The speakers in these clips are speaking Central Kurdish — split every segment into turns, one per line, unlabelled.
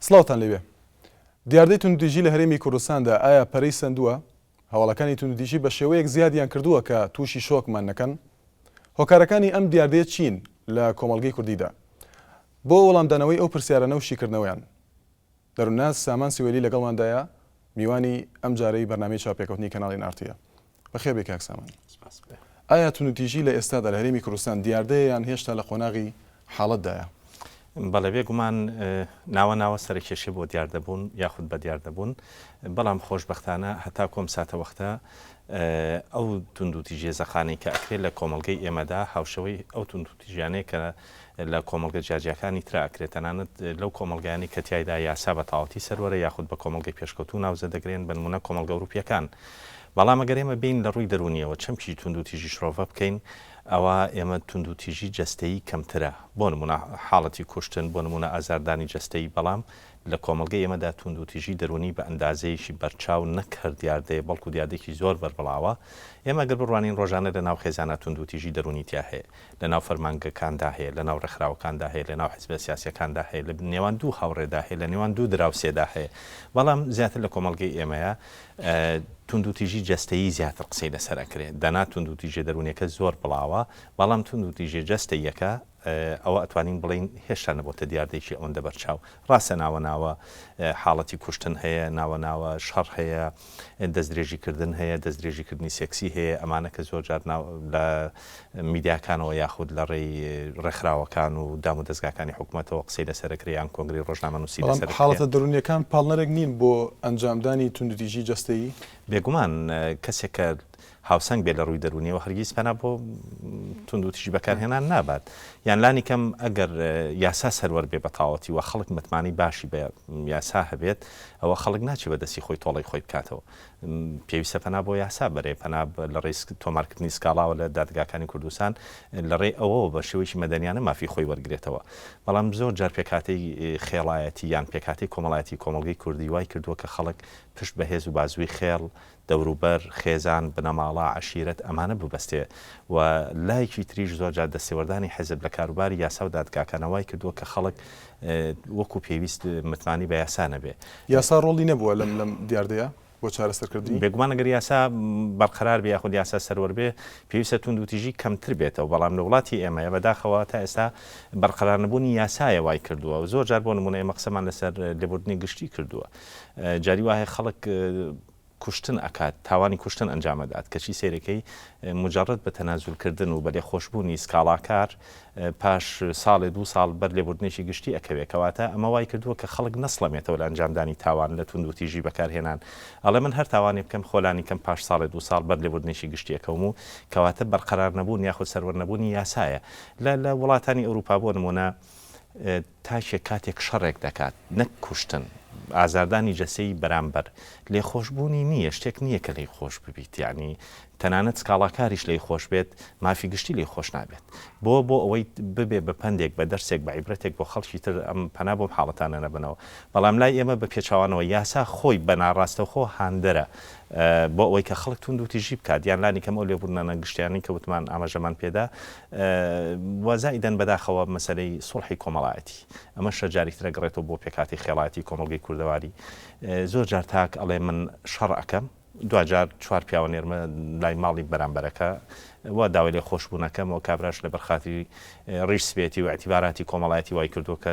سڵاوتان لێبێ. دیاردەی توندوتیژی لە هەرێمی کوردستاندا ئایا پەرەی سەندووە؟ هەواڵەکانی توندوتیژی بە شێوەیەک زیادیان کردووە کە تووشی شۆکمان نەکەن؟ هۆکارەکانی ئەم دیاردەیە چین لە کۆمەڵگەی کوردیدا؟ بۆ وەڵامدانەوەی ئەو پرسیارانە و شیکردنەوەیان، دەروونناس سامان سوێلی لەگەڵماندایە، میوانی ئەمجارەی بەرنامەی چاوپێکەوتنی کەناڵی ئێن ئاڕ تییە. بەخێر بێی کاک سامان. ئایا توندوتیژی لە ئێستادا لە هەرێمی کوردستان دیاردەیە یان هێشتا لە قۆناغی حاڵەتدایە؟
بەڵێ بێگومان ناوە ناوە سەرکێشی بۆ دیاردەبوون یاخود بە دیاردەبوون، بەڵام خۆشبەختانە هەتاکو ئەم ساتەوەختە ئەو توندوتیژیە زەقانەی کە ئەکرێت لە کۆمەڵگەی ئێمەدا هاوشێوەی ئەو توندوتیژیانەیە کە لە کۆمەڵگە جیاجیاکانی ترا ئەکرێت تەنانەت لەو کۆمەڵگایانەی کە تیایدا یاسا بە تەواوەتی سەروەرە یاخود بە کۆمەڵگەی پێشکەوتوو ناوزەد دەکرێن بە نموونە کۆمەڵگە ئەوروپییەکان. بەڵام ئەگەر ئێمە بێین لە ڕووی دەروونییەوە چەمکی توندوتیژی شرۆڤە بکەین ئەوا ئێمە توندوتیژی جەستەیی کەمترە بۆ نموونە حاڵەتی کوشتن بۆ نموونە ئازاردانی جەستەیی بەڵام لە کۆمەڵگەی ئێمەدا توندوتیژی دەروونی بە ئەندازەیەکی بەرچاو نەک هەر دیاردەیە بەڵکو دیاردەیەکی زۆر بەربڵاوە ئێمە گەر بڕوانین ڕۆژانە لە ناو خێزانا توندوتیژی دەروونی تیا هەیە لە ناو فەرمانگەکاندا هەیە، لە ناو ڕێکخراوەکاندا هەیە، لە ناو حزبە سیاسییەکاندا هەیە، لە نێوان دوو هاوڕێدا هەیە، لە نێوان دوو دراوسێدا هەیە. بەڵام زیاتر لە کۆمەڵگەی ئێمەیە توندوتیژی جەستەیی زیاتر قسەی لەسەر ئەکرێ. دەنا توندوتیژیە دەروونیەکە زۆر بڵاوە، بەڵام توندوتیژیە جەستەییەکە ئەوە ئەتوانین بڵێین هێشتا نەبۆتە دیاردەیەکی ئەوەندە بەرچاو. ڕاستە ناوە ناوە حاڵەتی کوشتن هەیە، ناوە ناوە شەڕ هەیە، دەستدرێژیکردن هەیە، دەستدرێژیکردنی سێکسی هەیە، ئەمانە کە زۆر جار لە میدیاکانەوە یاخود لە ڕێی ڕێکخراوەکان و دام و دەزگاکانی حکومەتەوە قسەی لەسەر ئەکرێ یان کۆنگرەی ڕۆژنامەنووسی
بەڵام
لەسەر ئەکرێ.
حاڵەتە دەروونییەکان پاڵنەرێک نین بۆ ئەنجامدانی توندوتیژی جەستەیی؟
بێگومان کەسێک کە هاوسەنگ بێت لە ڕووی دەروونیەوە هەرگیز پەنا بۆ توندوتیژی بەکارهێنان نابات یان لانی کەم ئەگەر یاسا سەروەر بێ بە تەواوەتی و خەڵک متمانەی باشی بە یاسا هەبێت ئەوە خەڵک ناچێت بە دەستی خۆی تۆڵەی خۆی بکاتەوە پێویستە پەنا بۆ یاسا بەرێ پەنا لە ڕێی تۆمارکردنی سکاڵاوە لە دادگاکانی کوردستان لە ڕێی ئەوەوە بە شێوەیەکی مەدەنیانە مافی خۆی وەرگرێتەوە بەڵام زۆر جار پێکهاتەی خێڵایەتی یان پێکهاتەی کۆمەڵایەتی کۆمەڵگەی کوردی وای کردووە کە خەڵک پشت بە هێز و بازووی خێڵ دەوروبەر، خێزان، بنەماڵە، عەشیرەت ئەمانە ببەستێ و لایەکی تریش زۆر جار دەستێوەردانی حیزب لە کاروباری یاسا و دادگاکانە وای کردووە کە خەڵک وەکو پێویست متمانەی بە یاسا نەبێ.
یاسا ڕۆڵی نەبووە لەم لەم دیاردەیە بۆ چارەسەرکردنی؟
بێگومان ئەگەر یاسا بەرقەرار بێ یاخود یاسا سەروەر بێ پێویستە توندوتیژی کەمتر بێتەوە، بەڵام لە وڵاتی ئێمەیە بەداخەوە تا ئێستا بەرقەرارنەبوونی یاسایە وای کردووە و زۆر جار بۆ نموونە ئێمە قسەمان لەسەر لێبوردنی گشتی کردووە جاری وا هەیە خەڵک کوشتن ئەکات تاوانی کوشتن ئەنجام ئەدات کەچی سەیرەکەی مجرد بە تەنازول کردن و بە لێخۆشبوونی سکاڵاکار پاش ساڵێ دوو ساڵ بەر لێبوردنێکی گشتی ئەکەوێ کەواتە ئەمە وای کردووە کە خەڵک نەسڵەمێتەوە لە ئەنجامدانی تاوان لە توندوتیژی بەکارهێنان ئەڵێ من هەر تاوانێ بکەم خۆلانی کەم پاش ساڵێ دوو ساڵ بەر لێبوردنێکی گشتی ئەکەوم و کەواتە بەرقەرار نەبوون یاخود سەروەر نەبوونی یاسایە لە لە وڵاتانی ئەوروپا بۆ نمونە تاکێک کاتێک شەڕێک دەکات نەک کوشتن، ئازاردانی جەسەی بەرامبەر، لێخۆشبوونی نییە، شتێک نییە کە لێی خۆش ببیت، یەعنی تەنانەت سکاڵاکاریش لێی خۆش بێت مافی گشتی لێی خۆش نابێت. بۆ؟ بۆ ئەوەی ببێ بە پەندێک، بە دەرسێک، بە عیبرەتێک بۆ خەڵکی تر ئەم پەنا بۆم حاڵەتانە نەبەنەوە. بەڵام لای ئێمە بە پێچەوانەوە یاسا خۆی بە ناڕاستەوخۆ هاندەرە بۆ ئەوەی کە خەڵک توندوتیژی بکات یان لانی کەم ئەو لێبوردنانە گشتیانەی کە وتمان ئاماژەمان پێدا و زائیدەن بەداخەوە مەسەلەی سوڵحی کۆمەڵایەتی ئەمەشە جارێکی تر ئەگەڕێتەوە بۆ پێکهاتەی خێڵایەتی کۆمەڵگەی کوردەواری زۆر جار تاک ئەڵێ من شەڕ ئەکەم دواجار چوار پیاوە نێرمە لای ماڵی بەرامبەرەکە و داوای لێ خۆشبوونەکەم و کابراش لەبەر خاتری ڕیش سپێتی و ئیعتیباراتی کۆمەڵایەتی وای کردووە کە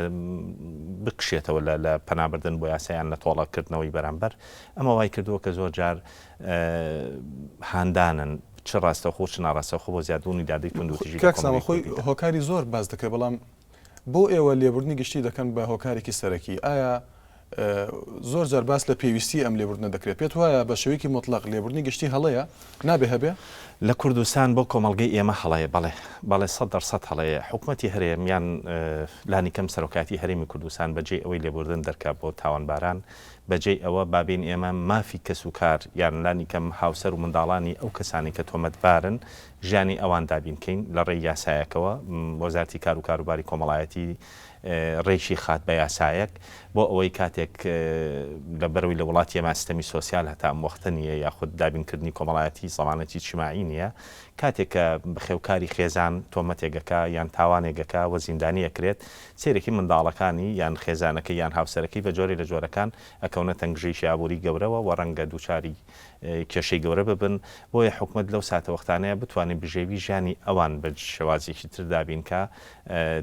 بکشێتەوە لە لە پەنابردن بۆ یاسایان لە تۆڵەکردنەوەی بەرامبەر ئەمە وای کردووە کە زۆر جار هاندانن چ ڕاستەوخۆ چ ناڕاستەوخۆ بۆ زیادبوونی دادەی توندوتیژی لە
کاک سامان
کۆمەڵگەی
خۆی
کوردیدا.
هۆکاری زۆر باس دەکرێت بەڵام بۆ ئێوە لێبوردنی گشتی دەکەن بە هۆکارێکی سەرەکی ئایا زۆر جار باس لە پێویستی ئەم لێبوردنە دەکرێت پێت وایە بە شێوەیەکی موتڵەق لێبوردنی گشتی هەڵەیە نابێ هەبێ؟
لە کوردستان بۆ کۆمەڵگەی ئێمە هەڵەیە بەڵێ بەڵێ 100% هەڵەیە حکومەتی هەرێم یان لانیکەم سەرۆکایەتی هەرێمی کوردستان بەجێی ئەوەی لێبوردن دەرکا بۆ تاوانباران بەجێی ئەوە با بێین ئێمە مافی کەسوکار یان لانیکەم هاوسەر و منداڵانی ئەو کەسانەی کە تۆمەتبارن ژیانی ئەوان دابین کەین لە ڕێی یاسایەکەوە وەزارەتی کار و کاروباری کۆمەڵایەتی ڕێکی خات بە یاسایەک بۆ ئەوەی کاتێک لە بەرەوەی لە وڵاتی ئێمە سیستەمی سۆسیال هەتا ئەم وەختە نییە یاخود دابینکردنی کۆمەڵایەتی زەمانەتی ئیجتیماعی نییە. نییە. کاتێک کە بەخێوکاری خێزان تۆمەتێک ئەکا یان تاوانێک ئەکا و زیندانی ئەکرێت، سەیرەکی منداڵەکانی یان خێزانەکەی یان هاوسەرەکەی بە جۆرێ لە جۆرەکان ئەکەونە تەنگژەیەکی ئابووری گەورەوە و ڕەنگە دووچاری کێشەی گەورە ببن، بۆیە حکومەت لەو ساتەوەختانەیا بتوانێت بژێوی ژیانی ئەوان بە شێوازێکی تر دابین کا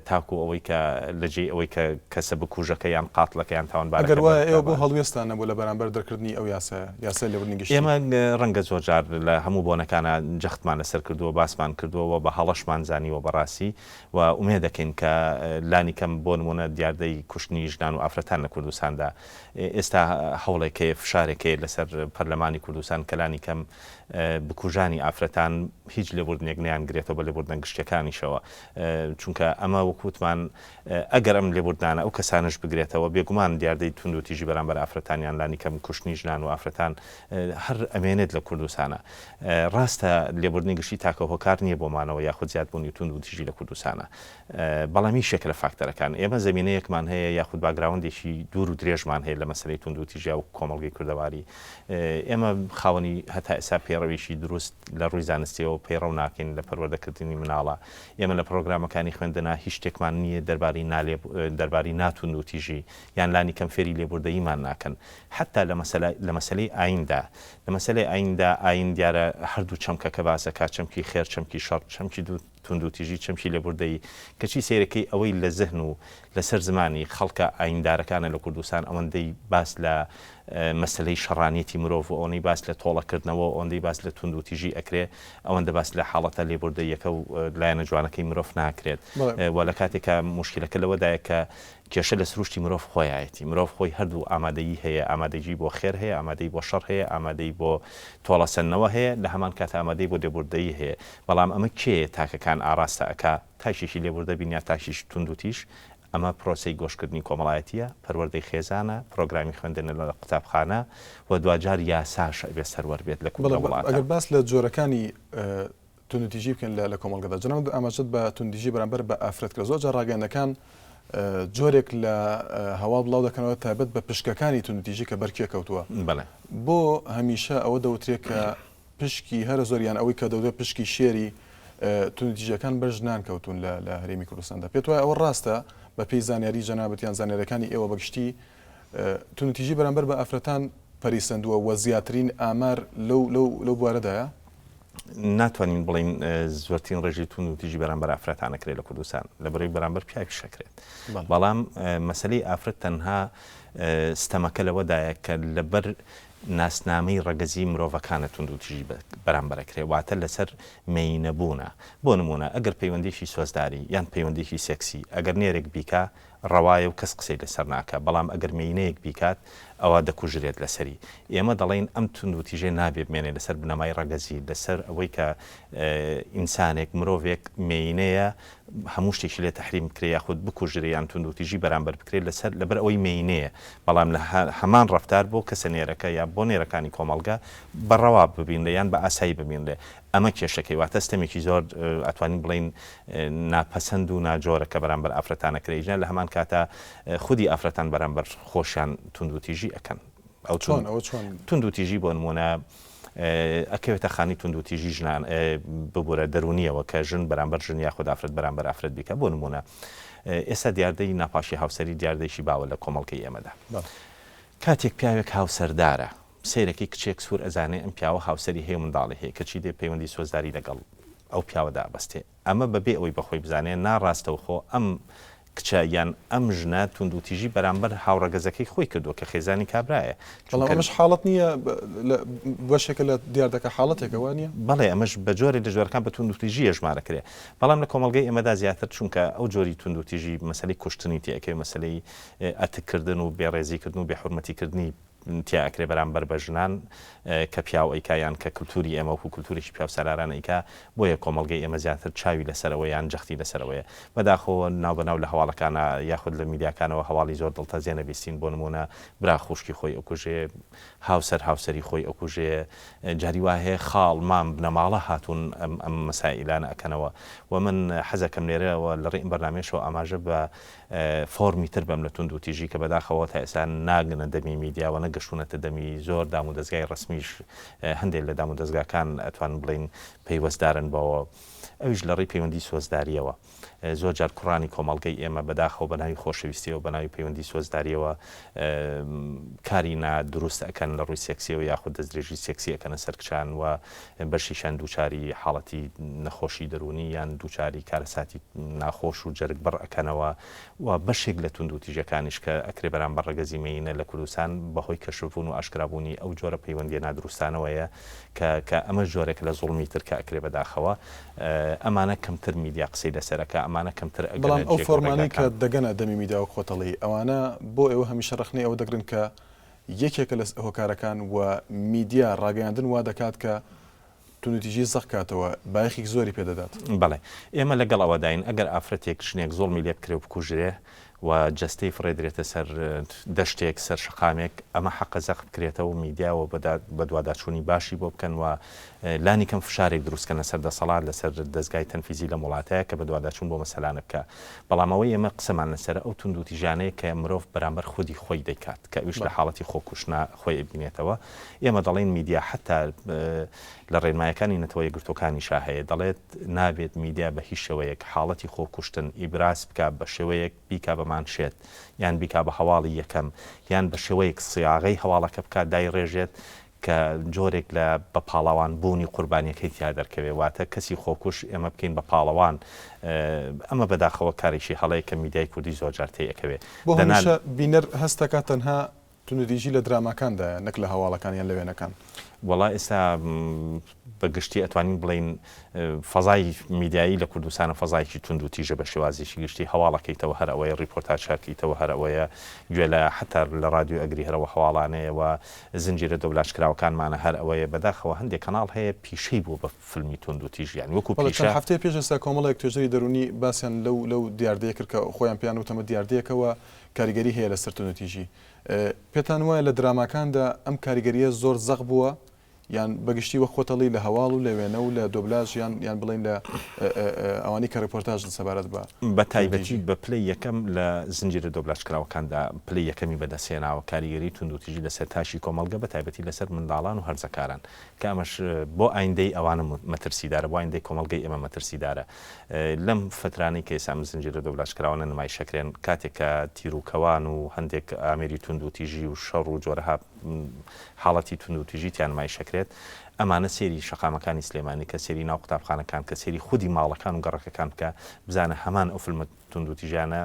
تاکو ئەوەی کە لە جێی ئەوەی کە کەسە بکوژەکە یان قاتڵەکە یان تاوانبارەکە
ئەگەر وایە ئێوە بۆ هەڵوێستان نەبوو لە بەرامبەر دەرکردنی ئەو یاسایە، یاسای لێبوردنی گشتی؟
ئێمە ڕەنگە زۆر جار لە هەموو بۆنەکانا جەختمان لەسەر کردووە، باسمان کردووە و بە هەڵەشمان زانیوە بەڕاستی و ئومێد دەکەین کە لانی کەم بۆ نموونە دیاردەی کوشتنی ژنان و ئافرەتان لە کوردستاندا ئێستا هەوڵێک هەیە، فشارێک هەیە لەسەر پەرلەمانی کوردستان کە لانی کەم بکوژانی ئافرەتان هیچ لێبوردنێک نەیانگرێتەوە بە لێبوردنە گشتیەکانیشەوە، چونکە ئەمە وەک وتمان ئەگەر ئەم لێبوردنانە ئەو کەسانەش بگرێتەوە بێگومان دیاردەی توندوتیژی بەرامبەر ئافرەتان یان لانی کەم کوشتنی ژنان و ئافرەتان هەر ئەمێنێت لە کوردستانا. ڕاستە لێبوردنی گشتی تاکە هۆکار نییە بۆ مانەوە یاخود زیادبوونی توندوتیژی لە کوردستانا. بەڵام یەکێکە لە فاکتەرەکان. ئێمە زەمینەیەکمان هەیە یاخود باکگراوندێکی دوور و درێژمان هەیە لە مەسەلەی توندوتیژیا وەکو کۆمەڵگەی کوردەواری. ئێمە خاوەنی هەتا ئێستا پەیڕەوێکی دروست لە ڕووی زانستیەوە پەیڕەو ناکەین لە پەروەردەکردنی مناڵا. ئێمە لە پڕۆگرامەکانی خوێندنا هیچ شتێکمان نییە دەربارەی نالێ دەربارەی ناتوندوتیژی یان لانی کەم فێری لێبوردەییمان ناکەن. حەتا لە مەسەلە لە مەسەلەی ئاییندا لە مەسەلەی ئاییندا ئایین دیارە هەردوو چەمکەکە باس ئەکات چەمکی خێر چەمکی شەڕ چەمکی دوو توندوتیژی چەمکی لێبوردەیی، کەچی سەیرەکەی ئەوەی لە زهن و لەسەر زمانی خەڵکە ئایندارەکانە لە کوردستان ئەوەندەی باس لە مەسەلەی شەڕانیەتی مرۆڤ و ئەوەنەی باس لە تۆڵەکردنەوە و ئەوەندەی باس لە توندوتیژی ئەکرێ ئەوەندە باس لە حاڵەتە لێبوردەییەکە و لایەنە جوانەکەی مرۆڤ ناکرێت و لە کاتێکا موشکیلەکە لەوەدایە کە کێشە لە سروشتی مرۆڤ خۆیایەتی، مرۆڤ خۆی هەردوو ئامادەیی هەیە، ئامادەگی بۆ خێر هەیە، ئامادەیی بۆ شەڕ هەیە، ئامادەیی بۆ تۆڵەسەندنەوە هەیە، لە هەمان کاتا ئامادەیی بۆ لێبوردەیی هەیە، بەڵام ئەمە کێیە تاکەکان ئاڕاستە ئەکا تاکێکی لێبوردە بین یا تاکێکی توندوتیژ، ئەمە پرۆسەی گۆشکردنی کۆمەڵایەتییە، پەروەردەی خێزانە، پرۆگرامی خوێندنە لە قوتابخانە و دواجار یاساش ئەبێ سەروەر بێت لە
بەڵێ وڵاتە. ئەگەر باس لە جۆرەکانی توندوتیژی بکەین لە کۆمەڵگەدا. جەنابت ئاماژەت بە توندتیژی بەرامبەر بە ئافرەت کرد. زۆر جار ڕاگەیاندنەکان جۆرێک لە هەواڵ بڵاو دەکەنەوە تایبەت بە پشکەکانی توندوتیژی کە بەر کێ کەوتووە.
بەڵێ.
بۆ هەمیشە ئەوە دەوترێت کە پشکی هەرە زۆر یان ئەوەی کە دەوترێت پشکی شێری توندوتیژیەکان بەر ژنان کەوتوون لە لە هەرێمی کوردستاندا. پێت وایە ئەوە ڕاستە بە پێی زانیاری جەنابت یان زانیاریەکانی ئێوە بە گشتی توندوتیژی بەرامبەر بە ئافرەتان پەرەی سەندووە و زیاترین ئامار لەو لەو لەو بوارەدایە؟
ناتوانین بڵێین زۆرترین ڕێژەی توندوتیژی بەرامبەر ئافرەتان ئەکرێت لە کوردستان، لەبەرئەوەی بەرامبەر پیاویش ئەکرێت. بەڵام مەسەلەی ئافرەت تەنها ستەمەکە لەوەدایە کە لەبەر ناسنامەی ڕەگەزی مرۆڤەکانە توندوتیژی بەرامبەر ئەکرێت، واتە لەسەر مێینەبوونە. بۆ نموونە ئەگەر پەیوەندیی سۆزداری یان پەیوەندیی سێکسی ئەگەر نێرێک بیکا ڕەوایە و کەس قسەی لەسەر ناکا، بەڵام ئەگەر مێینەیەک بیکات ئەوا دەکوژرێت لەسەری. ئێمە دەڵێین ئەم توندوتیژیە نابێ بمێنێ لەسەر بنەمای ڕەگەزی، لەسەر ئەوەی کە ئینسانێک، مرۆڤێک مێینەیە هەموو شتێکی لێ تەحریم بکرێ یاخود بکوژرێ یان توندوتیژی بەرامبەر بکرێ لەسەر لەبەر ئەوەی مێینەیە، بەڵام لە هەمان ڕەفتار بۆ کەسە نێرەکە یا بۆ نێرەکانی کۆمەڵگە بە ڕەوا ببینرێ یان بە ئاسایی ببینرێ. ئەمە کێشەکەی، واتە ستەمێکی زۆر ئەتوانین بڵێین ناپەسەند و ناجۆرە کە بەرامبەر ئافرەتان ئەکرێ، ئیجا لە هەمان کاتا خودی ئافرەتان بەرامبەر خۆشیان توندوتیژی ئەکەن. ئەو
چۆن؟ ئەوە چۆن؟
توندوتیژی بۆ نموونە ئەکەوێتە خانەی توندوتیژی ژنان ببورە دەروونیەوە کە ژن بەرامبەر ژن یاخود ئافرەت بەرامبەر ئافرەت بیکا. بۆ نموونە ئێستا دیاردەی ناپاکی هاوسەری دیاردەیەکی باوە لە کۆمەڵگەی ئێمەدا. کاتێک پیاوێک هاوسەردارە سەیرەکەی کچێک سوور ئەزانێ ئەم پیاوە هاوسەری هەیە و منداڵی هەیە کەچی دێ پەیوەندی سۆزداری لەگەڵ ئەو پیاوەدا ئەبەستێ ئەمە بەبێ ئەوەی بەخۆی بزانێ ناڕاستەوخۆ ئەم کچە یان ئەم ژنە توندوتیژی بەرامبەر هاوڕەگەزەکەی خۆی کردووە کە خێزانی کابرایە
بەڵام چونکە ئەمەش حاڵەت نییە بەشێکە لە دیاردەکە حاڵەتێکە وا نییە؟
بەڵێ ئەمەش بە جۆرێک لە جۆرەکان بە توندوتیژی ئەژمارەکرێ بەڵام لە کۆمەڵگەی ئێمەدا زیاتر چونکە ئەو جۆری توندوتیژی مەسەلەی کوشتنی تێ ئەکەوێ مەسەلەی ئەتک کردن و بێڕێزی کردن و بێحورمەتی کردنی تیا ئەکرێ بەرامبەر بە ژنان کە پیاو ئەیکا یان کە کلتوری ئێمە وەکو کلتورێکی پیاوسالاران ئەیکا بۆیە کۆمەڵگەی ئێمە زیاتر چاوی لەسەرەوە یان جەختی لەسەرەوەیە بەداخەوە ناوبەناو لە هەواڵەکانا یاخود لە میدیاکانەوە هەواڵی زۆر دڵتەزێن ئەبیستین بۆ نمونە برا خوشکی خۆی ئەکوژێ هاوسەر هاوسەری خۆی ئەکوژێ جاری وا هەیە خاڵ مام بنەماڵە هاتوون ئەم ئەم مەسائیلانە ئەکەنەوە و من حەزەکەم لێرەوە لە ڕێی ئەم بەرنامەیەشەوە ئاماژە بە فۆرمی تر بەم لە توندوتیژی کە بەداخەوە تا ئێستا ناگەنە دەمی میدیا و نەگەشتوونەتە. گەشتوونەتە دەمی زۆر دامودەزگای ڕەسمیش هەندێک لە دامودەزگاکان ئەتوانن بڵێین پەیوەستدارن بەوە ئەویش لە ڕێی پەیوەندی سۆزدارییەوە. زۆر جار کوڕانی کۆمەڵگەی ئێمە بەداخەوە بە ناوی خۆشەویستیەوە بە ناوی پەیوەندی سۆزداریەوە کاری نا دروست ئەکەن لە ڕووی سێکسیەوە یاخود دەستدرێژی سێکسی ئەکەنە سەر کچان و بەشیشیان دووچاری حاڵەتی نەخۆشی دەروونی یان دووچاری کارەساتی ناخۆش و جەرگبڕ ئەکەنەوە و بەشێک لە توندوتیژەکانیش کە ئەکرێ بەرامبەر ڕەگەزی مێینە لە کوردستان بەهۆی کەشفبوون و ئاشکرابوونی ئەو جۆرە پەیوەندیە نادروستانەوەیە کە کە ئەمەش جۆرێکە لە زوڵمی تر کە ئەکرێ بەداخەوە ئەمانە کەمتر میدیا قسەی لەسەر ئەکا، ئەمانە کەمتر ئەگەنە
بەڵام ئەو
جێگە و
فۆرمانەی کە
ڕێگاکان.
دەگەنە دەمی میدیا وەک خۆت ئەڵێی ئەوانە بۆ ئێوە هەمیشە ڕەخنەی ئەوە دەگرن کە یەکێکە لە هۆکارەکان و میدیا ڕاگەیاندن وا دەکات کە توندوتیژی زەق کاتەوە بایەخێکی زۆری پێ دەدات.
بەڵێ ئێمە لەگەڵ ئەوەداین ئەگەر ئافرەتێک ژنێک زوڵمی لێ بکرێ و بکوژرێ و جەستەی فڕێدرێتە سەر دەشتێک، سەر شەقامێک، ئەمە حەقە زەق بکرێتەوە و میدیا و بەدواداچوونی باشی بۆ بکەن و لانی کەم فشارێک دروست کەن لەسەر دەسەڵات، لەسەر دەزگای تەنفیزی لەم وڵاتەیە کە بەدواداچوون بۆ مەسەلانە بکا. بەڵام ئەوەی ئێمە قسەمان لەسەرە ئەو توندوتیژانەیە کە مرۆڤ بەرامبەر خودی خۆی دەیکات، کە ئەویش لە حاڵەتی خۆکوشتنا خۆی ئەبینێتەوە. ئێمە دەڵێین میدیا حەتا لە ڕێنمایەکانی نەتەوە یەکگرتووەکانیشا هەیە دەڵێت نابێت میدیا بە هیچ شێوەیەک حاڵەتی خۆکوشتن ئیبراز بکا بە شێوەیەک بیکا بە مانشێت یان بیکا بە هەواڵی یەکەم یان بە شێوەیەک سیاغەی هەواڵەکە بکات دایڕێژێت کە جۆرێک لە بە پاڵەوان بوونی قوربانیەکەی تیا دەرکەوێ واتە کەسی خۆکوش ئێمە بکەین بە پاڵەوان ئەمە بەداخەوە کارێکی هەڵەیە کە میدیای کوردی زۆرجار تێی ئەکەوێ
بۆ
دەنا.
هەمیشە بینەر هەست دەکات تەنها توندوتیژی لە دراماکاندایە نەک لە هەواڵەکان یان لە وێنەکان.
وەڵا ئێستا بە گشتی ئەتوانین بڵێین فەزای میدیایی لە کوردستانە فەزایەکی توند و تیژە بە شێوازێکی گشتی هەواڵ ئەکەیتەوە هەر ئەوەیە ڕیپۆرتاج ئەکەیتەوە هەر ئەوەیە گوێ لە حەتا لە ڕادیۆ ئەگری هەر ئەوە هەواڵانەیە و زنجیرە دۆبلاژکراوەکانمانە هەر ئەوەیە بەداخەوە هەندێک کەناڵ هەیە پیشەی بووە بە فیلمی توند و تیژ یانی وەکو
بەڵێ چەند
پیشە.
هەفتەیە پێش ئێستا کۆمەڵێک توێژەری دەروونی باسیان لەو لەو دیاردەیە کرد کە خۆیان پێیان وت ئەمە دیاردەیەکە و کاریگەری هەیە لەسەر توندوتیژی. پێتان وایە لە دراماکاندا ئەم کاریگەرییە زۆر زەق بووە یان بەگشتی وەک خۆت ئەڵێی لە هەواڵ و لە وێنە و لە دۆبلاژ یان یان بڵێین لە ئەوانەی کە ڕێپۆرتاژن سەبارەت بە
بە تایبەتی
توندوتیژی؟
بە پلەی یەکەم لە زنجیرە دۆبلاژکراوەکاندا پلەی یەکەمی بەدەست هێناوە، کاریگەری توندوتیژی لەسەر تاکی کۆمەڵگە بە تایبەتی لەسەر منداڵان و هەرزەکاران کە ئەمەش بۆ ئایندەی ئەوانە مەترسیدارە، بۆ ئایندەی کۆمەڵگەی ئێمە مەترسیدارە. لەم فترانەی کە ئێستا ئەم زنجیرە دۆبلاژکراوانە نمایشەکرێن، کاتێک کە تیروکەوان و هەندێک ئامێری توندوتیژی و شەڕ و جۆرەها حاڵەتی توندوتیژی تیا نمایشەکرێت، ئەمانە سەیری شەقامەکانی سلێمانی کە، سەیری ناو قوتابخانەکان کە، سەیری خودی ماڵەکان و گەڕەکەکان بکە، بزانە هەمان ئەو فیلمە توندوتیژیانە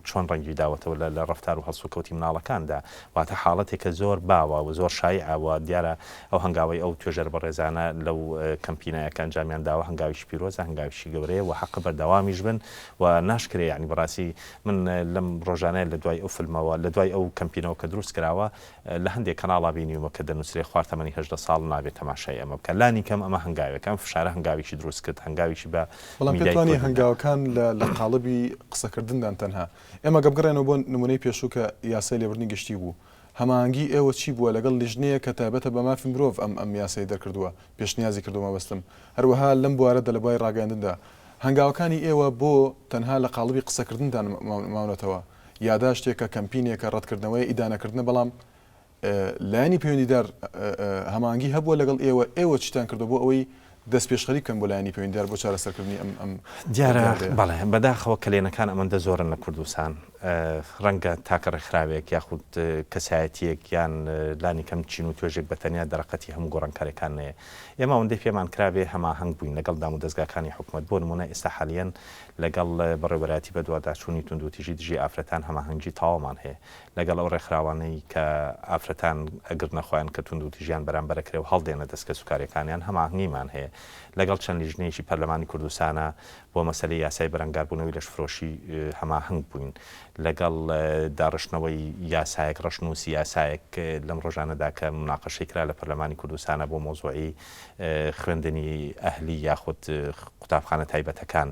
چۆن ڕەنگی داوەتەوە لە ڕەفتار و هەڵسوکەوتی مناڵەکاندا، واتە حاڵەتێکە زۆر باوە و زۆر شایعە و دیارە ئەو هەنگاوەی ئەو توێژەرە بەڕێزانە لەو کەمپینایە کە ئەنجامیان داوە هەنگاوێکی پیرۆزە، هەنگاوێکی گەورەیە و حەقە بەردەوامیش بن و ناشکرێ یانی بەڕاستی من لەم ڕۆژانەیە لە دوای ئەو فیلمەوە لە دوای ئەو کەمپینەوە کە دروست کراوە لە هەندێک کەناڵا بینیومە کە دەنووسرێ خوار تەمەنی 18 ساڵ نابێت تەماشای ئەمە بکات لانی کەم ئەمە هەنگاوێکە ئەم فشارە هەنگاوێکی دروست کرد هەنگاوێکی بە
بەڵام پێت
میدیای
وانیە
کوردی دا.
هەنگاوەکان لە لە قاڵبی قسەکردندان تەنها ئێمە گە بگەڕێنەوە بۆ نمونەی پێشوو کە یاسای لێبوردنی گشتی بوو هەماهەنگی ئێوە چی بووە لەگەڵ لیژنەیەک کە تایبەتە بە مافی مرۆڤ ئەم ئەم یاسای دەرکردووە پێشنیازی کردووە مەبەستم هەروەها لەم بوارەدا لە بواری ڕاگەیاندندا هەنگاوەکانی ئێوە بۆ تەنها لە قاڵبی قسەکردندان ماونەتەوە یاداشتێکە، کەمپینێکە، ڕەتکردنەوەیە، ئیدانەکردنە، بەڵام لایەنی پەیوەندیدار هەماهەنگی هەبووە لەگەڵ ئێوە، ئێوە چیتان کردووە بۆ ئەوەی دەستپێشخەری بکەن بۆ لایەنی پەیوەندیدار بۆ چارەسەرکردنی ئەم ئەم
دیارە
دیاردەیە؟
بەڵێ، بەداخەوە کەلێنەکان ئەمەندە زۆرن لە کوردستان، ڕەنگە تاکە ڕێکخراوێک یاخود کەسایەتییەک یان لانی کەم چین و توێژێک بە تەنیا دەرەقەتی هەموو گۆڕانکارییەکان نەیە. ئێمە ئەوەندەی پێمان کرابێ هەماهەنگ بووین لەگەڵ دامودەزگاکانی حکومەت، بۆ نموونە ئێستا حالیەن لەگەڵ بەڕێوەبەرایەتی بەدواداچوونی توندوتیژی دژی ئافرەتان هەماهەنگی تەواومان هەیە لەگەڵ ئەو ڕێکخراوانەی کە ئافرەتان ئەگرنە خۆیان کە توندوتیژیان بەرامبەر ئەکرێ و هەڵدێنە دەست کەسوکاریەکانیان هەماهەنگیمان هەیە لەگەڵ چەند لیژنەیەکی پەرلەمانی کوردستانا بۆ مەسەلەی یاسای بەرەنگاربوونەوەی لەشفرۆشی هەماهەنگ بووین لەگەڵ داڕشتنەوەی یاسایەک ڕەشنووسی یاسایەک لەم ڕۆژانەدا کە موناقەشەی کرا لە پەرلەمانی کوردستانا بۆ مەوزوعی خوێندنی ئەهلی یاخود قوتابخانە تایبەتەکان،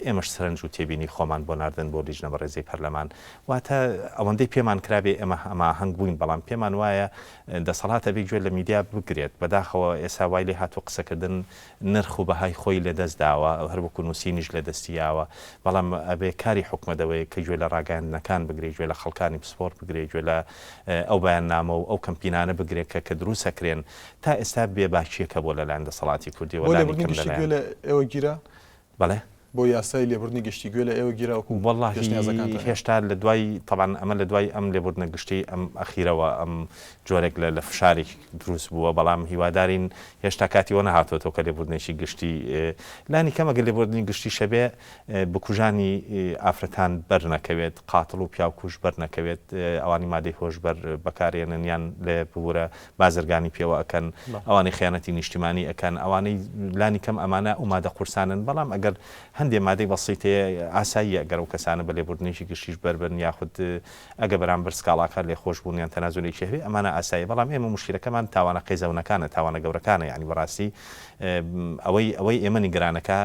ئێمەش سەرنج و تێبینی خۆمان بۆ ناردن بۆ لیژنە بەڕێزەی پەرلەمان، واتە ئەوەندەی پێمان کرابێ ئێمە هەماهەنگ بووین، بەڵام پێمان وایە دەسەڵات ئەبێ گوێ لە میدیا بگرێت، بەداخەوە ئێستا وای لێ هاتووە قسەکردن نرخ و بەهای خۆی لەدەست داوە، هەر وەکو نووسینیش لەدەستی یاوە، بەڵام ئەبێ کاری حکومەت ئەوەیە کە گوێ لە. لە ڕاگەیاندنەکان بگرێ، گوێ لە خەڵکانی پسپۆڕ بگرێ، گوێ لە ئەو بەیاننامە و ئەو کەمپینانە بگرێ کە کە دروست ئەکرێن، تا ئێستا بێباکییەک هەبووە لە لایەن دەسەڵاتی کوردییەوە
بۆ
لانی
لێبوردنی
کەم لە
گشتی
لایەن
گوێ لە ئێوە گیرا؟
بەڵێ؟
بۆ یاسای لێبوردنی گشتی گوێ لە ئێوە گیرا وەکو
وەڵاهی
پێشنیازەکانتان هەیە؟
هێشتا لە دوای تەبعەن ئەمە لە دوای ئەم لێبوردنە گشتیەی ئەم ئەخیرەوە ئەم جۆرێک لە لە فشارێک دروست بووە بەڵام هیوادارین هێشتا کاتی وە نەهاتۆتەوە کە لێبوردنێکی گشتی لانی کەم ئەگەر لێبوردنی گشتیش هەبێ بکوژانی ئافرەتان بەر نەکەوێت قاتڵ و پیاوکوژ بەر نەکەوێت ئەوانی مادەی هۆشبەر بەکارێنن یان لێ ببورە بازرگانی پێوە ئەکەن، ئەوانەی خیانەتی نیشتیمانی ئەکەن، ئەوانەی لانی کەم ئەمانە ئەو مادە قورسانەن، بەڵام ئەگەر هەندێ مادەی بەسیت هەیە ئاساییە ئەگەر ئەو کەسانە بە لێبوردنێکی گشتیش بەر بن یاخود ئەگە بەرامبەر سکاڵاکە لێخۆش بوون یان تەنازولێکی هەبێ ئەمانە ئاساییە، بەڵام ئێمە موشکیلەکەمان تاوانە قێزەونەکانە، تاوانە گەورەکانە، یانی بەڕاستی ئەوەی ئەوەی ئێمە نیگەرانەکا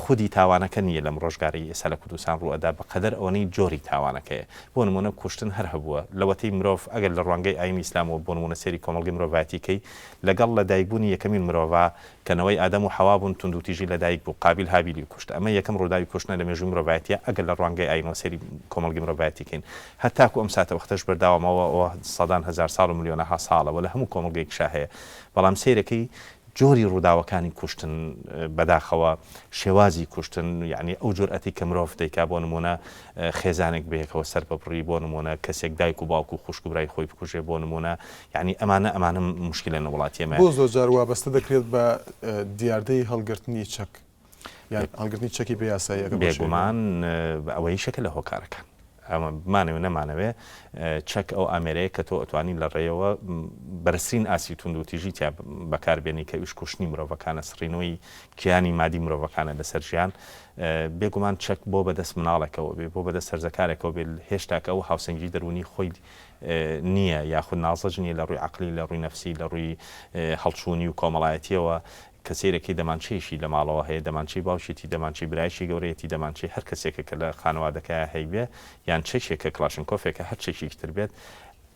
خودی تاوانەکە نییە لەم ڕۆژگارەی ئێستا لە کوردستان ڕوو ئەدا بە قەدەر ئەوەنەی جۆری تاوانەکەیە. بۆ نموونە کوشتن هەر هەبووە. لەوەتەی مرۆڤ ئەگەر لە ڕوانگەی ئایینی ئیسلامەوە بۆ نموونە سەیری کۆمەڵگەی مرۆڤایەتی کەی لەگەڵ لە دایکبوونی یەکەمین مرۆڤا کە نەوەی ئادەم و حەوا بوون توندوتیژی لە دایک بوو قابیل هابیلی کوشت ئەمە یەکەم ڕووداوی کوشتنە لە مێژووی مرۆڤایەتیە ئەگەر لە ڕوانگەی ئایینەوە سەیری کۆمەڵگەی مرۆڤایەتی کەین هەتاکوو ئەم ساتەوەختەش بەرداوامە ئەوە سەدان هەزار ساڵ و ملیۆنەها ساڵە وە لە هەموو کۆمەڵگەیەکشا هەیە بەڵام سەیرەکەی جۆری ڕووداوەکانی کوشتن بەداخەوە شێوازی کوشتن یانی ئەو جورئەتی کە مرۆڤ دەیکا بۆ نموونە خێزانێک بەیەکەوە سەر ببڕی بۆ نموونە کەسێک دایک و باوک و خوشک و برای خۆی بکوژێ بۆ نموونە یانی ئەمانە ئەمانە موشکیلەن لە وڵاتی ئێمە.
بۆ زۆر جار وابەستە دەکرێت بە دیاردەی هەڵگرتنی چەک یان هەڵگرتنی چەکی بێ یاسایی ئەگەر بەو شێوەیە.
بێگومان ئەوە یەکێکە لە هۆکارەکان. ئەمە بمانەوێ نەمانەوێ چەک ئەو ئامێرەیە کە تۆ ئەتوانی لە ڕێیەوە بەرزترین ئاستی توندوتیژی تیا بەکار بێنی کە ئەویش کوشتنی مرۆڤەکانە سڕینەوەی کیانی مادی مرۆڤەکانە لەسەر ژیان بێگومان چەک بۆ بەدەست مناڵێکەوە بێ بۆ بەدەست هەرزەکارێکەوە بێ هێشتا کە ئەو هاوسەنگی دەروونی خۆی نییە یاخود نازج نییە لە ڕووی عەقلی لە ڕووی نەفسی لە ڕووی هەڵچوونی و کۆمەڵایەتیەوە کە سەیرەکەی دەمانچەیەکی لە ماڵەوە هەیە، دەمانچەی باوکیەتی، دەمانچەی برایەکی گەورەیەتی، دەمانچەی هەر کەسێکە کە لە خانەوادەکەیا هەیبێ، یان چەکێکە، کڵاشنکۆفێکە، هەر چەکێکی تر بێت،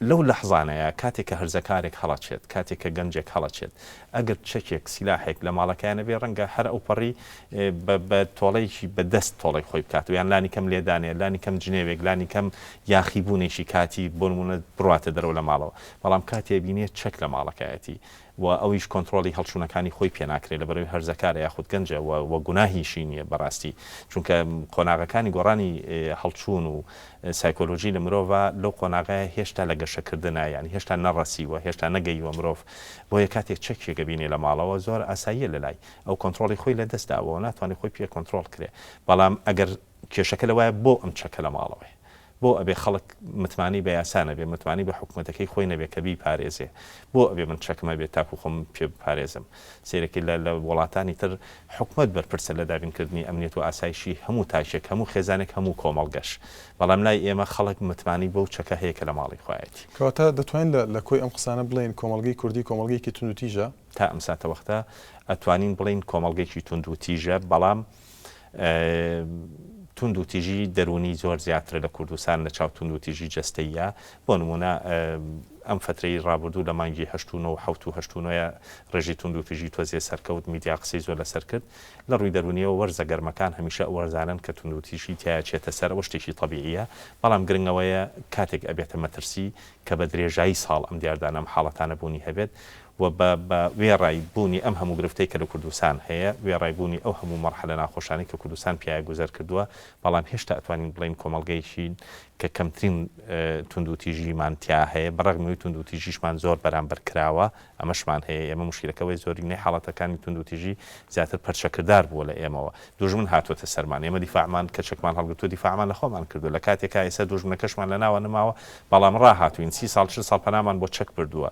لەو لەحزانەیا کاتێک کە هەرزەکارێک هەڵەچێت، کاتێک کە گەنجێک هەڵەچێت، ئەگەر چەکێک، سیلاحێک، لە ماڵەکەیا نەبێ، ڕەنگە هەر ئەوپەڕی بە بە تۆڵەیەکی بە دەست تۆڵەی خۆی بکاتەوە، یان لانی کەم لێدانێ، لانی کەم جنێوێک، لانی کەم یاخیبوونێکی کاتی، بۆ نموونە بڕواتە دەرەوە لە ماڵەوە. بەڵام کاتێ ئەبینێ چەک لە ماڵەکایەتی، و ئەویش کۆنتڕۆڵی هەڵچوونەکانی خۆی پێ ناکرێت لەبەرئەوەی هەرزەکارە یاخود گەنجە و وە گوناهیشی نییە بەڕاستی چونکە قۆناغەکانی گۆڕانی هەڵچوون و سایکۆلۆژی لە مرۆڤا لەو قۆناغەیە هێشتا لە گەشەکردنە یانی هێشتا نەڕەسیوە هێشتا نەگەیوە مرۆڤ بۆیە کاتێک چەکێک ئەبینێ لە ماڵەوە زۆر ئاساییە لەلای ئەو کۆنتڕۆڵی خۆی لە دەست داوە و ناتوانێت خۆی پێ کۆنتڕۆڵ کرێ بەڵام ئەگەر کێشەکە لەوایە بۆ ئەم چەکە لە ماڵەوەیە بۆ ئەبێ خەڵک متمانەی بە یاسا نەبێ، متمانەی بە حکومەتەکەی خۆی نەبێ کە بیپارێزێ؟ بۆ ئەبێ من چەکم هەبێ تاکو خۆم پێ بپارێزم؟ سەیرەکەی لە لە وڵاتانی تر حکومەت بەرپرسە لە دابینکردنی ئەمنیەت و ئاسایشی هەموو تاکێک، هەموو خێزانێک، هەموو کۆمەڵگەش. بەڵام لای ئێمە خەڵک متمانەی بەو چەکە هەیە کە لە ماڵی خۆیەتی.
کەواتە دەتوانین لە لە کۆی ئەم قسانە بڵێین کۆمەڵگەی کوردی کۆمەڵگەیەکی توندوتیژە؟
تا ئەم ساتەوەختە ئەتوانین بڵێین کۆمەڵگەیەکی توندوتیژە، بەڵام توندوتیژی دەروونی زۆر زیاترە لە کوردستان لە چاو توندوتیژی جەستەییە، بۆ نموونە ئەم فەترەی ڕابردوو لە مانگی هەشت و نۆ و حەوت و هەشت و نۆیە ڕێژەی توندوتیژی تۆزێ سەرکەوت، میدیا قسەی زۆر لەسەر کرد. لە ڕووی دەروونییەوە وەرزە گەرمەکان هەمیشە ئەو وەرزانەن کە توندوتیژی تیایا چێتە سەر، ئەوە شتێکی تەبیعییە، بەڵام گرنگ ئەوەیە کاتێک ئەبێتە مەترسی کە بە درێژایی ساڵ ئەم دیاردانە ئەم حاڵەتانە بوونی هەبێت و بە بە وێڕای بوونی ئەم هەموو گرفتەی کە لە کوردستان هەیە، وێڕای بوونی ئەو هەموو مەرحەلە ناخۆشانەی کە کوردستان پیایا گوزەر کردووە، بەڵام هێشتا ئەتوانین بڵێین کۆمەڵگەیەکین کە کەمترین توندوتیژیمان تیا هەیە، بە ڕەغمی ئەوەی توندوتیژیشمان زۆر بەرامبەر کراوە، ئەمەشمان هەیە، ئێمە موشکیلەکە ئەوەیە زۆرینەی حاڵەتەکانی توندوتیژی زیاتر پەرچەکردار بووە لە ئێمەوە، دوژمن هاتووەتە سەرمان، ئێمە دیفاعمان کە چەکمان هەڵگرتووە دیفاعمان لە خۆمان کردووە، لە کاتێکا ئێستا دوژمنەکەشمان لە ناوە نەماوە، بەڵام ڕاهاتووین 30 ساڵ 40 ساڵ پەنامان بۆ چەک بردووە،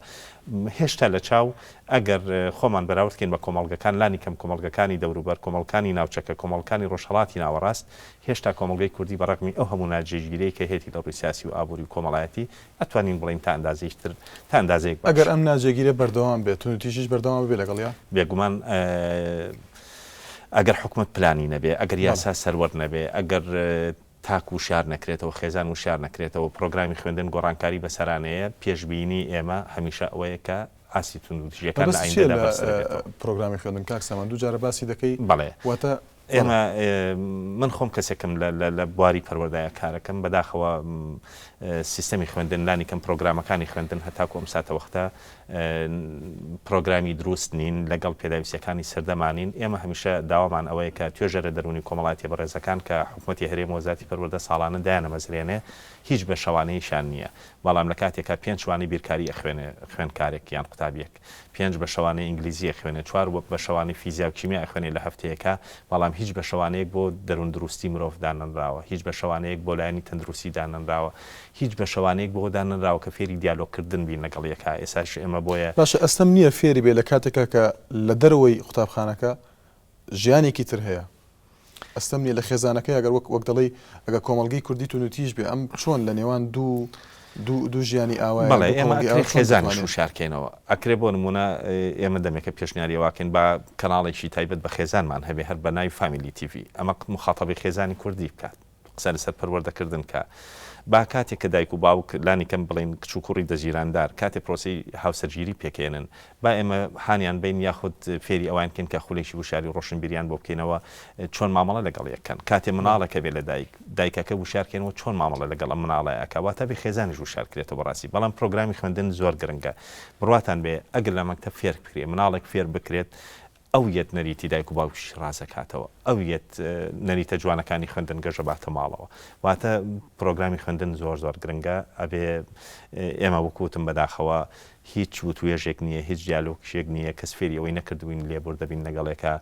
هێشتا لە چاو ئەگەر خۆمان بەراورد کەین بە کۆمەڵگەکان لانی کەم کۆمەڵگەکانی دەوروبەر، کۆمەڵکانی ناوچەکە، کۆمەڵکانی ڕۆژهەڵاتی ناوەڕاست، هێشتا کۆمەڵگەی کوردی بە ڕەغمی ئەو هەموو ناجێگیریەی کە هەیەتی لە ڕووی سیاسی و ئابووری و کۆمەڵایەتی، ئەتوانین بڵێین تا ئەندازەیەکی تر تا ئەندازەیەک
ئەگەر باشە. ئەم ناجێگیریە بەردەوام بێت، توندوتیژیش بەردەوام ببێ لەگەڵیا؟
بێگومان ئەگەر حکومەت پلانی نەبێ، ئەگەر
بەڵێ.
یاسا سەروەر نەبێ، ئەگەر تاک وشیار نەکرێتەوە، خێزان وشیار نەکرێتەوە، پرۆگرامی خوێندن گۆڕانکاری بەسەرانەیە، پێشبینی ئێمە هەمیشە ئەوەیە کە ئاستی توندوتیژییەکان لە
مەبەست چییە
ئایندەدا
لە
بەرزتر بێتەوە.
پرۆگرامی خوێندن کاک سامان؟ دووجارە باسی دەکەی
بەڵێ.
واتە.
ئێمە من خۆم کەسێکم لە بواری پەروەردەیا کارەکەم، بەداخەوە سیستەمی خوێندن لانی کەم پرۆگرامەکانی خوێندن هەتاکو ئەم ساتەوەختە پرۆگرامی دروست نین، لەگەڵ پێداویستیەکانی سەردەما نین. ئێمە هەمیشە داوامان ئەوەیە کە توێژەرە دەروونی کۆمەڵایەتیە بەڕێزەکان کە حکومەتی هەرێم و وەزارەتی پەروەردە ساڵانە دایانەمەزرێنێ هیچ بەشەوانەیەکیان نییە بەڵام لە کاتێکا پێنچ وانەی بیرکاری ئەخوێنێ خوێندکارێک یان قوتابیەک پێنج بەشەوانەی ئینگلیزی ئەخوێنێ چوار بەشەوانەی فیزیا و کیمیا ئەخوێنێ لە هەفتەیەکا بەڵام هیچ بەشەوانەیەک بۆ دەروون دروستی مرۆڤ دانەنراوە هیچ بەشەوانەیەک بۆ لایەنی تەندروستی دانەنراوە هیچ بەشەوانەیەک بۆ دانەنراوە کە فێری دیالۆگ کردن بین لەگەڵ یەکا ئێساش ئێمە بۆیە
باشە ئەستەم نییە فێری بێ لە کاتێکا کە لە دەرەوەی قوتابخانەکە ژیانێکی تر هەیە ئەستەم نیە لە خێزانەکەی ئەگەر وەک وەک دەڵێی ئەگەر کۆمەڵگەی کوردی توندوتیژ بێ ئەم چۆن لە نێوان دوو دوو دوو ژیانی ئاوایە
بەڵێ دوو ئێمە کۆمەڵگەی ئەکرێ ئاوا چۆن خێزانیش دەتوانێ وشار کەینەوە ئەکرێ بۆ نموونە ئێمە دەمێکە پێشنیاری ئەوە کەین با کەناڵێکی تایبەت بە خێزانمان هەبێ هەر بە ناوی فامیلی تیڤی ئەمە موخاتەبەی خێزانی کوردی بکات قسە لەسەر پەروەردەکردن کە با کاتێک کە دایک و باوک لانی کەم بڵێین کچ و کوڕی دەزیراندار کاتێ پرۆسەی هاوسەرگیری پێکێنن با ئێمە هانیان بەین یاخود فێری ئەوان بکەین کە خولێکی وشیاری و ڕۆشنبیریان بۆ بکەینەوە چۆن مامەڵە لەگەڵ یەک کەن کاتێ مناڵێک هەبێ لە دایک دایکەکە وشیار کەینەوە چۆن مامەڵە لەگەڵ ئەم مناڵە ئەکا واتە بێ خێزانیش وشیار کرێتەوە بەڕاستی بەڵام پرۆگرامی خوێندن زۆر گرنگە بڕواتان بێ ئەگەر لە مەکتەب فێر بکرێ مناڵێک فێر بکرێت ئەو یەت نەریتی دایک و باوکیشی ڕازەکاتەوە، ئەو یەت نەریتە جوانەکانی خوێندن گەشە باتە ماڵەوە. واتە پرۆگرامی خوێندن زۆر زۆر گرنگە، ئەبێ ئێمە وەکو وتم بەداخەوە هیچ وتوێژێک نییە، هیچ دیالۆگێک نییە، کەس فێری ئەوەی نەکردووین لێبوردە بین لەگەڵێکا،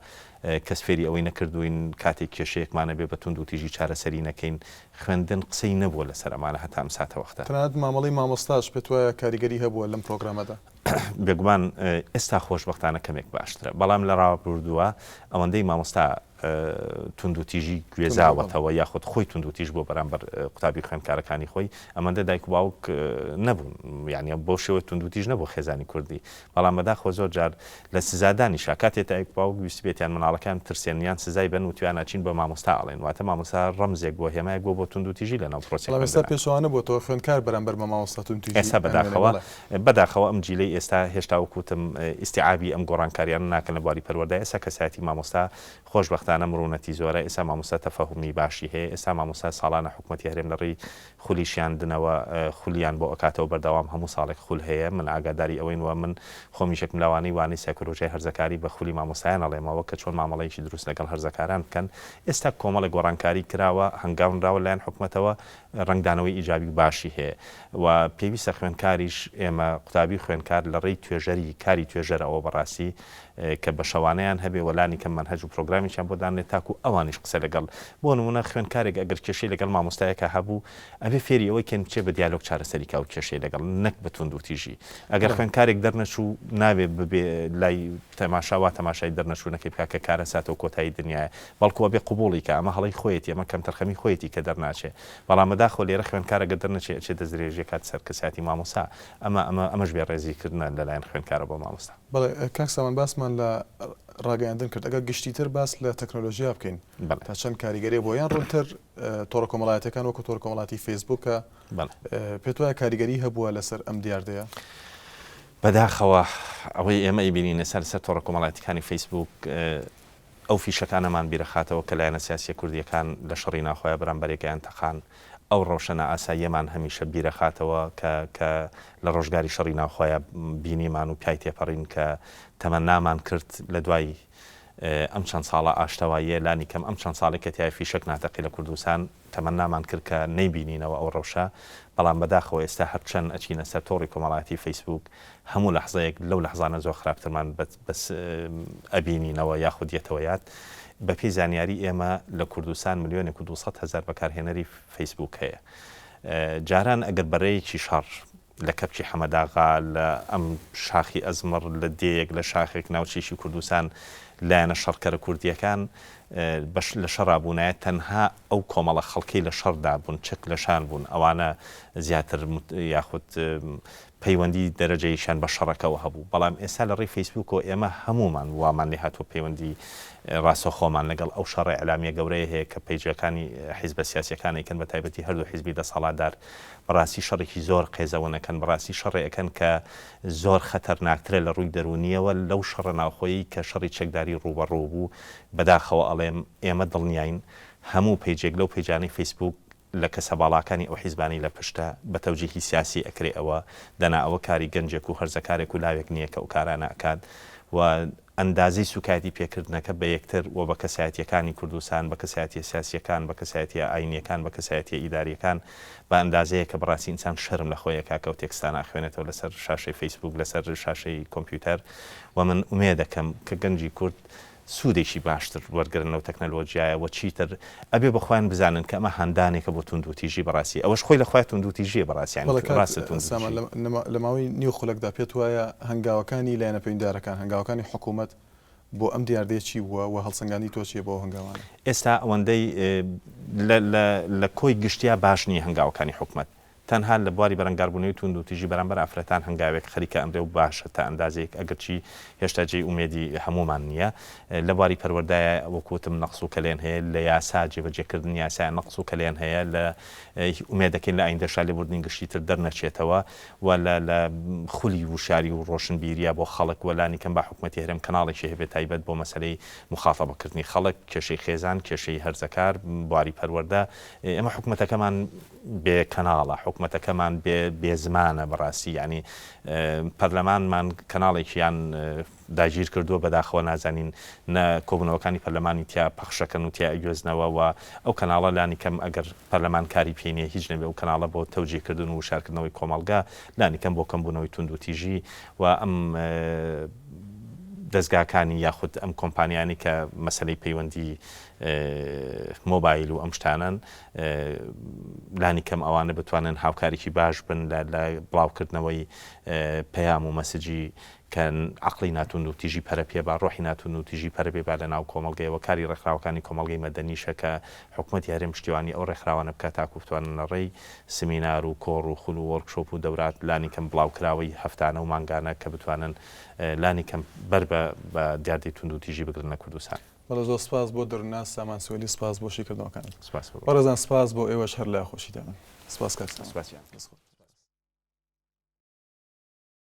کەس فێری ئەوەی نەکردووین کاتێک کێشەیەکمان هەبێ بە توندوتیژی چارەسەری نەکەین، خوێندن قسەی نەبووە لەسەر ئەمانە هەتا ئەم ساتەوەختە.
تەنانەت مامەڵەی مامۆستاش پێتوایە کاریگەری هەبووە لەم پرۆگرامەدا؟
بێگومان ئێستا خۆشبەختانە کەمێک باشترە، بەڵام لە ڕابردووە ئەوەندەی مامۆستا توندوتیژی گوێزاوەتەوە یاخود خۆی توندوتیژ بۆ بەرامبەر قوتابی خوێندکارەکانی خۆی ئەمەندە دایک و باوک نەبوون یعنی بۆ شێوە توندوتیژ نەبوو خێزانی کوردی بەڵام بەداخەوە زۆر جار لە سزادانیشا کاتێ دایک و باوک ویستبێتیان مناڵەکەیان بترسێنن یان سزای بەن وتویانە چین بە مامۆستا ئەڵێن واتە مامۆستا ڕەمزێک بووە هێمایەک بووە بۆ توندوتیژی لەناو پرۆسەی
بەڵام ئێستا خوێندنا. پێچەوانە بۆتەوە خوێندکار بەرامبەر بە مامۆستا توندوتیژی
ئێستا ئەنوێنێ بەداخەوە بەڵێ. بەداخەوە ئەم جیلەی ئێستا هێشتا وەک وتم ئیستیعابی ئەم گۆڕانکاریانە ناکەن لە بواری پەروەردە ئێستا کەسایەتی مامۆستا خۆشبەختانە مرونەتی زۆرە ئێستا مامۆستا تەفەهومی باشی هەیە ئێستا مامۆستا ساڵانە حکومەتی هەرێم لە ڕێی خولی شیاندنەوە خولیان بۆ ئەکاتەوە بەردەوام هەموو ساڵێک خول هەیە من ئاگاداری ئەوەین وە من خۆم یەکێکم لەوانەی وانەی سایکۆلۆژیای هەرزەکاری بە خولی مامۆستایان ئەڵێمەوە کە چۆن مامەڵەیەکی دروست لەگەڵ هەرزەکاران بکەن ئێستا کۆمەڵێک گۆڕانکاری کراوە هەنگاو نراوە لایەن حکومەتەوە ڕەنگدانەوەی ئیجابی و باشی هەیە و پێویستە خوێندکاریش ئێمە قوتابی و خوێندکار لە ڕێی توێژەری کاری توێژەرەوە بەڕاستی کە بە شەوانەیان هەبێ و لانی کەم مەنهەج و پرۆگرامێکیان بۆ دانرێت تاکو ئەوانیش قسە لەگەڵ بۆ نمونە خوێندکارێک ئەگەر کێشەی لەگەڵ مامۆستایەکا هەبوو ئەبێ فێری ئەوەی کەین بچێ بە دیالۆگ چارەسەری کا و کێشەی لەگەڵ نەک بە توندوتیژی ئەگەر خوێندکارێک دەرنەچوو نابێ ببێ لای تەماشا وا تەماشای دەرنەچوونەکەی بکا کە کارەساتە و کۆتایی دنیایە بەڵکو ئەبێ قبوڵی کا ئەمە هەڵەی خۆیەتی ئەمە کەمتەرخەمی خۆیەتی کە دەرناچێ بەڵام بەداخەوە لێرە خوێندکار ئەگەر دەرنەچێ ئەچێ دەستدرێژی ئەکات سەر کەسایەتی مامۆستا ئەمە ئەمە ئەمەش بێ ڕێزی کردنە لەلایەن خوێندکارەوە بۆ مامۆستا.
بەڵێ کاک سامان باسمان لە ڕاگەیاندن کرد ئەگەر گشتیتر باس لە تەکنۆلۆژیا بکەین
بەڵێ.
تا چەند کاریگەری بووە یان ڕوونتر تۆڕە کۆمەڵایەتیەکان وەکو تۆڕە کۆمەڵاتی فەیسبووک کە
بەڵێ.
پێت وایە کاریگەری هەبووە لەسەر ئەم دیاردەیە؟
بەداخەوە ئەوەی ئێمە ئەیبینین ئێستا لەسەر تۆڕە کۆمەڵایەتیەکانی فەیسبووک ئەو فیشەکانەمان بیرەخاتەوە کە لایەنە سیاسیە کوردیەکان لە شەڕی ناوخۆیا بەرامبەر یەکیان تەقان، ئەو ڕەوشە نائاساییەمان هەمیشە بیرەخاتەوە کە کە لە ڕۆژگاری شەڕی ناوخۆیا بینیمان و پیای تێپەڕین کە تەمەنامان کرد لە دوای ئەم چەند ساڵە ئاشتەواییە لانی کەم ئەم چەند ساڵەی کە تیایا فیشەک ناتەقی لە کوردستان تەمەنامان کرد کە نەیبینینەوە ئەو ڕەوشە، بەڵام بەداخەوە ئێستا هەرچەند ئەچینە سەر تۆڕی کۆمەڵایەتی فەیسبووک هەموو لەحزەیەک لەو لەحزانە زۆر خراپترمان بەس ئەبینینەوە یاخود یەتەوە یاد. بەپێی زانیاری ئێمە لە کوردستان ملیۆنێک و 200 هەزار بەکارهێنەری فەیسبووک هەیە. جاران ئەگەر بەرەیەکی شەڕ لە کەپکی حەمەداغا، لە ئەم شاخی ئەزمڕ، لە دێیەک، لە شاخێک، ناوچەیەکی کوردستان، لایەنە شەڕکەرە کوردییەکان بەش لە شەڕا بوونایە، تەنها ئەو کۆمەڵە خەڵکەی لە شەڕدا بوون، چەک لە شان بوون، ئەوانە زیاتر یاخود پەیوەندی دەرەجەییشیان بە شەڕەکەوە هەبوو، بەڵام ئێستا لە ڕێی فەیسبووکەوە ئێمە هەموومان وامان لێ هاتووە پەیوەندی ڕاستەوخۆمان لەگەڵ ئەو شەڕە ئیعلامییە گەورەیە هەیە کە پەیجەکانی حیزبە سیاسییەکان ئەیکەن بە تایبەتی هەردوو حیزبی دەسەڵاتدار بەڕاستی شەڕێکی زۆر قێزەون ئەکەن، بەڕاستی شەڕێ ئەکەن کە زۆر خەتەرناکترە لە ڕووی دەروونییەوە لەو شەڕە ناوخۆیەی کە شەڕی چەکداری ڕووبەڕوو بوو، بەداخەوە. ئەڵێم ئێمە دڵنیاین هەموو page ێک لەو page انەی فەیسبووک لە کەسە باڵاکانی ئەو حیزبانەی لە پشتە بە تەوجیهی سیاسی ئەکرێ ئەوە دەنا ئەوە کاری گەنجێک و هەرزەکارێک و لاوێک نیە کە ئەو کارانە ئەکات و ئەندازەی سوکایەتی پێکردنەکە بە یەکتر و بە کەسایەتیەکانی کوردستان بە کەسایەتیە سیاسیەکان بە کەسایەتیە ئاینیەکان بە کەسایەتیە ئیداریەکان بە ئەندازەیەک کە بەڕاستی ئینسان شەرم لە خۆی ئەکا کە ئەو تێکستانە ئەخوێنێتەوە لەسەر شاشەی فەیسبوک لەسەر شاشەی کۆمپیوتەر و من ئومێدەکەم کە گەنجی کورد سوودێکی باشتر وەرگرن لەو تەکنەلۆجیایە وە چیتر ئەبێ بە خۆیان بزانن کە ئەمە هاندانێکە بۆ توندوتیژی بەڕاستی ئەوەش خۆی لە خۆیا توندوتیژیە بەڕاستی یانی
بەڵێ کاک
ڕاستە
سامان
توندوتیژی.
لە ماوەی نیو خولەکدا پێت وایە هەنگاوەکانی لایەنە پەیوەندیدارەکان، هەنگاوەکانی حکوومەت بۆ ئەم دیاردەیە چی بووە و هەڵسەنگاندنی تۆ چییە بۆ ئەو هەنگاوانە؟
ئێستا ئەوەندەی لە لە لە کۆی گشتیا باش نییە هەنگاوەکانی حکومەت تەنها لە بواری بەرەنگاربوونەوەی تووندوتیژی بەرامبەر ئافرەتان هەنگاوێک خەریکە ئەنرێ و باشە تا ئەندازەیەک ئەگەرچی هێشتا جێی ئومێدی هەموومان نییە. لە بواری پەروەردایە وەک وتم نەقس و کەلێن هەیە، لە یاسا جێبەجێکردنی یاسایە نەقس و کەلێن هەیە، لە ئومێدەکەین لە ئایندەشا لێبوردنی گشتی تر دەرنەچێتەوە و لە لە خولی وشیاری و ڕۆشنبیریە بۆ خەڵک و لانیکەم با حکومەتی هەرێم کەناڵێکی هەبێت تایبەت بۆ مەسەلەی موخاتەبەکردنی خەڵک، کێشەی خێزان، کێشەی هەرزەکار، بواری پەروەردە. ئێمە حکومەتەکەمان بێ کەناڵە حکومەتەکەمان بێ بێ زمانە بەڕاستی یانی پەرلەمانمان کەناڵێکیان داگیر کردووە بەداخەوە نازانین نە کۆبوونەوەکانی پەرلەمانی تیا پەخشەکەن و تیا ئەگوێزنەوە و ئەو کەناڵە لانی کەم ئەگەر پەرلەمان کاری پێ نیە هیچ نەبێ ئەو کەناڵە بۆ تەوجیهکردن و وشارکردنەوەی کۆمەڵگا لانی کەم بۆ کەمبوونەوەی توندوتیژی و ئەم دەزگاکانی یاخود ئەم کۆمپانیانی کە مەسەلەی پەیوەندی مۆبایل و ئەم شتانەن لانی کەم ئەوانە بتوانن هاوکارێکی باش بن لە بڵاوکردنەوەی پەیام و message ی کە عەقڵی ناتوندوتیژی پەرە پێ با، ڕۆحی ناتوندوتیژی پەرە پێ با لە ناو کۆمەڵگەیەوە، کاری ڕێکخراوەکانی کۆمەڵگەی مەدەنیشە کە حکومەتی هەرێم پشتیوانی ئەو ڕێکخراوانە بکات تاکو بتوانن لە ڕێی سمینار و کۆڕ و خول و workshop و دەورات لانی کەم بڵاوکراوەی هەفتانە و مانگانە کە بتوانن لانی کەم بەر بە دیاردەی توندوتیژی بگرن لە کوردستان.
بەڵێ زۆر سپاس بۆ دەروونناس سامان سوێلی سپاس بۆ شیکردنەوەکانت.
سپاس بۆ.
بەڕێزان سپاس بۆ ئێوەش هەر لە خۆشیدا بن. سپاس کاک سامان.
سپاس گیان.
دەست خۆش.